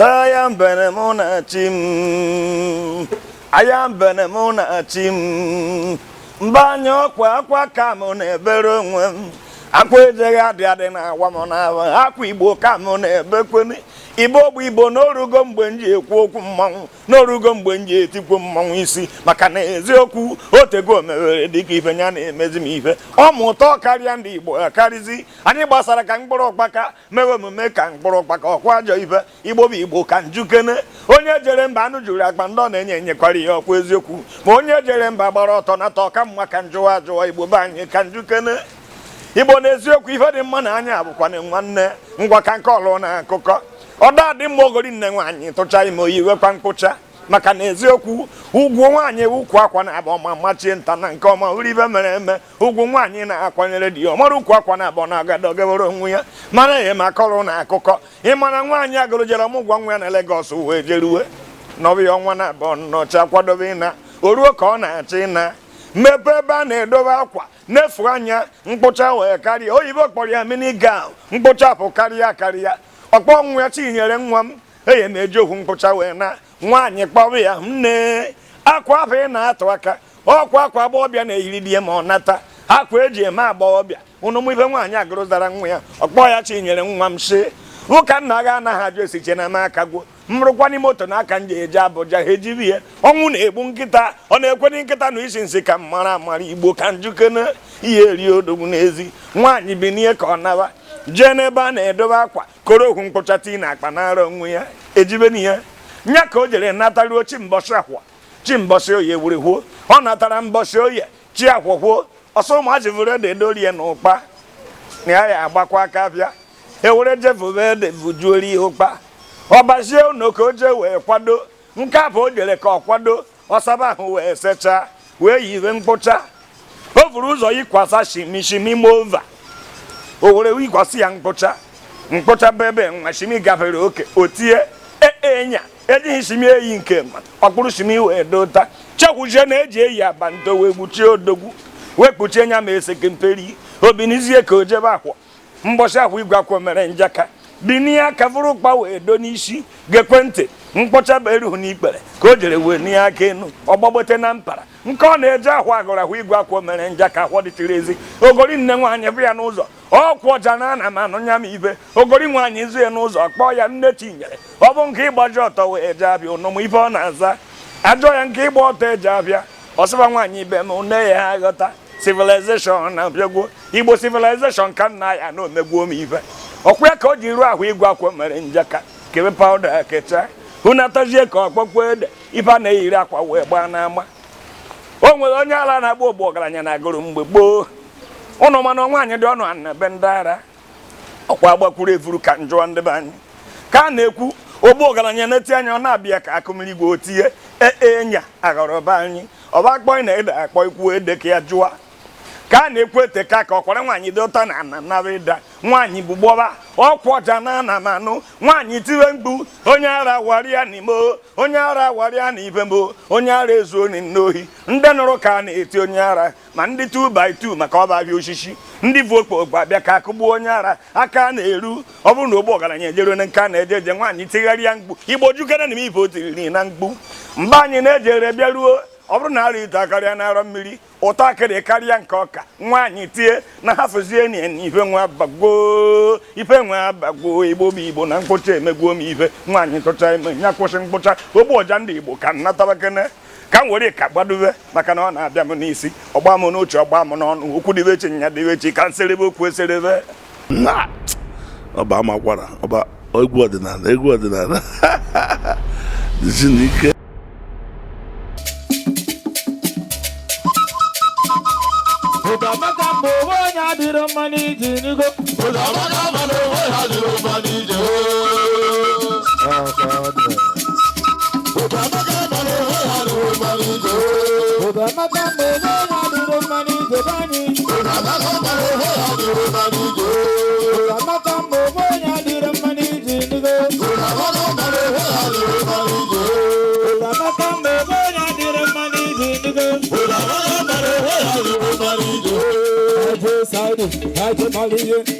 Aya mbene mụ na chi m, aya mbene mụ na chi m. Mba anya ọkwa akwa ka mụ na-ebere onwe m. Akwa ejeghị adị adị na-awa m n'ahụ. Akwa Igbo ka mụ na-ebekwene. Igbo bụ Igbo n'orugo mgbe m ji ekwu okwu mmanwụ, n'orugo mgbe m ji etikwu mmanwụ isi, maka na eziokwu otego mewere dịka ife ya na-emezi m ife. Ọ ma ụtọ karịa ndị Igbo akarịzi. Anyị gbasara ka mkpụrụ ụkpaka, mewe omume ka mkpụrụ ụkpaka, ọkwa ajọ ife. Igbo bụ Igbo ka njukene. Onye jere mba anụ juru akpa, ndị ọ na-enye enyekwara ihe, ọkwa eziokwu. Ma onye jere mba gbara ọtọ nata ọka mma ka njụwa ajụwa. Igbo be anyị ka njukene. Igbo na eziokwu, ife dị mma na anya bụkwana nwanne. Ngwa ka nke ọlụ na akụkọ ọda dị mma. Ogori nne nwaanyị tụcha ime oyi wekwa mkpụcha, maka na eziokwu ugwu nwaanyị ukwu akwa na-abụ ọma machie nta na nke ọma hụrụ ibe mere eme. Ugwu nwaanyị na-akwanyere di ya, ọmara ukwu akwa na-abụ na agadogewere onwe ya mara ya ma kọrọ na akụkọ. Ịmara nwaanyị agụrụ jere ọmụgwọ nwa ya na Legọs wee jeruwe nọbịa ọnwa na abụọ nnọcha kwadobe ịna. O ruo ka ọ na-achọ ịna, mmepe ebe a na-edobe akwa nefu anya, mkpụcha wee karịa. Oyibo kpọrọ ya mini gown. Mkpụcha pụ karịa karịa. Ọkpọ nwa ya, "Chinyere nwa m, eye m eji okwu mkpụcha wee na." Nwaanyị kpọrọ ya, "Nne, akwa ahụ ị na-atụ aka, ọkwa akwa agbọghọbịa na-eyiri di ya ma ọ nata, akwa eji eme agbọghọbịa." Ụnụ mụ ife nwaanyị agụrụ zara nwa ya. Ọkpọ ya, "Chinyere nwa m," shi ụka nna gị anaghị ajụ esiche na m akagwo mrụkwanị moto n'aka m ji eje Abụja. Ha ejibi ya. Ọnwụ na-egbu nkịta, ọ na-ekweni nkịta na isi nsị ka m mara amara. Igbo ka njukene ihe eri odogwu n'ezi. Nwaanyị binie ka ọ naba, jee n'ebe a na-edobe akwa, koro okwu mkpụcha tii na akpa nara onwe ya ejibeni ya nya ka o jere nataruo. Chi mbọsị akwa, chi mbọsị oye were hụo. Ọ natara mbọsị oye, chi akwọkwuo ọsọ. Ụmụazị vụrụ ede edorie na ụkpa na ya ya agbakwa aka bịa ewere jevube ede vujuori ihe ụkpa. Ọ bazie ụlọ ka o jee wee kwado nke abụ o jere ka ọ kwado ọsaba ahụ wee sechaa wee yiwe mkpụcha. O buru ụzọ yikwasa shimi, shimi mova o were yikwasị ya mkpụcha. Mkpụcha bụ ebe nwa shimi gafere oke o tie enya ejighị shimi eyi nke ma ọkpụrụ shimi wee dota chekwuchie na eji eyi abanto wee gbuchie odogwu wee kpuchie nya ma eseke mperi. Obinizie ka o jebe akwọ mbọchị ahụ igwe akwọ mere njaka binie aka vụrụ ụkpa wee do n'isi gekwe ntị. Mkpọcha bụ erughị n'ikpere ka o jere wee nie aka enu ọgbagbote na mpara nke ọ na-eje ahụ agụrụ ahụ igwe akwọ mere njaka ahụ dịchiri ezi. Ogori nne nwaanyị bụ ya n'ụzọ ọkwụ ọja na ana m anụ nya m ibe. Ogori nwaanyị zu ya n'ụzọ, kpọọ ya, "Nne Chinyere, ọ bụ nke ịgbaji ọtọ wee jee abịa?" Ụnụmụ ife ọ na-aza ajọ ya nke ịgba ọtọ eje abịa. Ọsịba nwaanyị ibe m nne ya ha ghọta civilization na abịagwo Igbo civilization ka nna ya na omegbuo m ife ọkwa ya ka o ji ruo ahụ igwe akwọ mere njaka kebe powder kecha hụnatazie ka ọkpọkpọ ede ife a na-eyiri akwa wee gbaa n'ama. O nwere onye ala na-agba ogbu ọgaranya na agụrụ mgbe gboo. Ụnụ mana nwaanyị dị ọnụ ana be ndị ara ọkwa agbakwuru evuru ka njụọ ndị be anyị ka a na-ekwu ogbu ọgaranya na-eti anya ọ na-abịa ka akụmmiri igwe otinye ee nya aghọrọ be anyị ọba akpọ na ede akpọ ikwu ede ka ya jụa ka a na-ekwu ete ka ka ọkwara nwaanyị dị ụta na ana nara ịda. Nwaanyị bụ gbọba ọkwa ọja na ana m anụ. Nwaanyị tiwe mkpu, "Onye ara warịa n'ime, onye ara warịa n'ibe mbụ, onye ara ezuo n'ohi." Ndị nụrụ ka a na-eti onye ara ma ndị 2 by 2 maka ọba abịa osisi ndị bụ okpokpo abịa ka akụgbuo onye ara aka na-eru. Ọ bụrụ na ogbe ọgaranya ejere onye nke a na-eje eje, nwaanyị tigharịa mkpu. Igbo jukere na m ife o tiriri na mkpu mgbe anyị na-ejere bịaruo. Ọ bụrụ na arụ ite karịa na arọ mmiri ụtọ akịrị karịa nke ọka, nwaanyị tie na hafụzie na ife nwa bagwo ife nwa bagwo. Igbo bụ Igbo na mkpụcha emegbuo m ife. Nwaanyị tụcha ime ya kwụsị mkpụcha ogbu ọja ndị Igbo ka m natabakene ka m were ka gbadobe maka na ọ na-abịa m n'isi, ọgba m n'uche, ọgba m n'ọnụ. Okwu dịbe echi, nya dịbe echi, ka nserebe okwu eserebe. Na ọba amakwara ọba egwu ọdịnala, egwu ọdịnala dịzi n'ike. Ụdamaka mba onwe onye adịrọ mma n'iji nugo. Ụdamaka mma na onwe ha dịrị mma n'ije oo. Ụdamaka mma na onwe ha dịrị mma n'ije oo. Ụdamaka mba onwe onye adịrọ mma n'ije be anyị. Ụdamaka mma na onwe ha dịrị mma n'ije oo. Ụdamaka mba onwe onye adịrọ mma n'iji nugo. Ụdamaka mma na onwe ha dịrị mma n'ije oo. Ụdamaka mba onwe onye adịrọ mma n'iji nugo. Ụdamaka mma na onwe ha dịrị mma n'ije oo. Aje Saudi, aje Mali. ihe.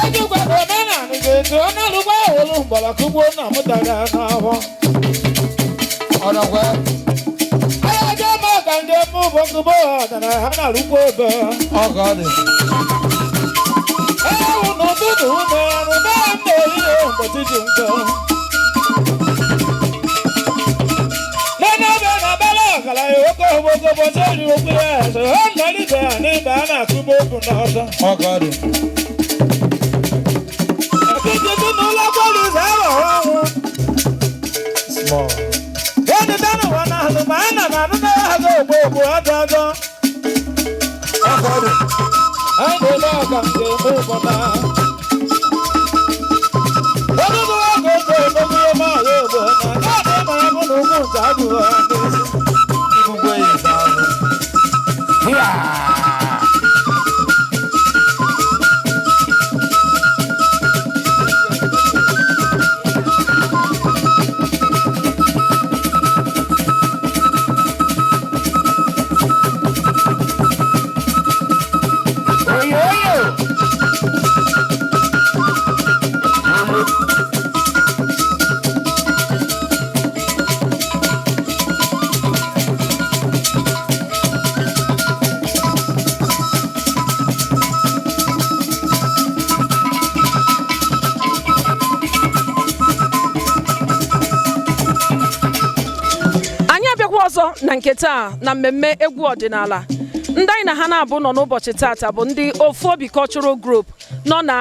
Ejikwa ka omenala ga-eto ọ na-alụkwa ewelu mgbọrọ kụgbuo na mụtara n'ahụ. Ọ̀dọ̀kwẹ́. Ayájọ́ máa kà ń jẹ́ mú bọ́kúbọ́ ọ̀dàrà ha na-alụkwa obe. Ọkọ̀ dị. Ewu n'ụtụtụ ụmụ ọrụ bee m na-ehihie ụbọchị ji nkọ. N'ebe na bala ọkara ya oke ogbogbo bọchị eri okwu ya eze ọ nọrọ ibe ya n'ịba a na-akụgbu okwu n'ọzọ. Ọkọ̀ dị. Ọtụtụ ezinụlọ polisi aghọrọ ọnwụ. Small. Edidana wa na ahụ ma a na na anụ na ha ogbo ogbo ọjọ ọjọ. Ọkọ̀ dị. Anyị na-eme ọka nke eme ụbọna. Ọdụdụ ọgụ oge emegbu eme ọya ogbo na naanị mara mụ na ugwu nke agụghị ha n'ezi. Ibugbe ya ebe ahụ. Hịa! Oyoyo! Anyị abịakwa ọzọ na nke taa na mmemme egwu ọdịnala. Ndị anyị na ha na-abụ nọ n'ụbọchị tata bụ ndị Ofu Obi Cultural Group nọ na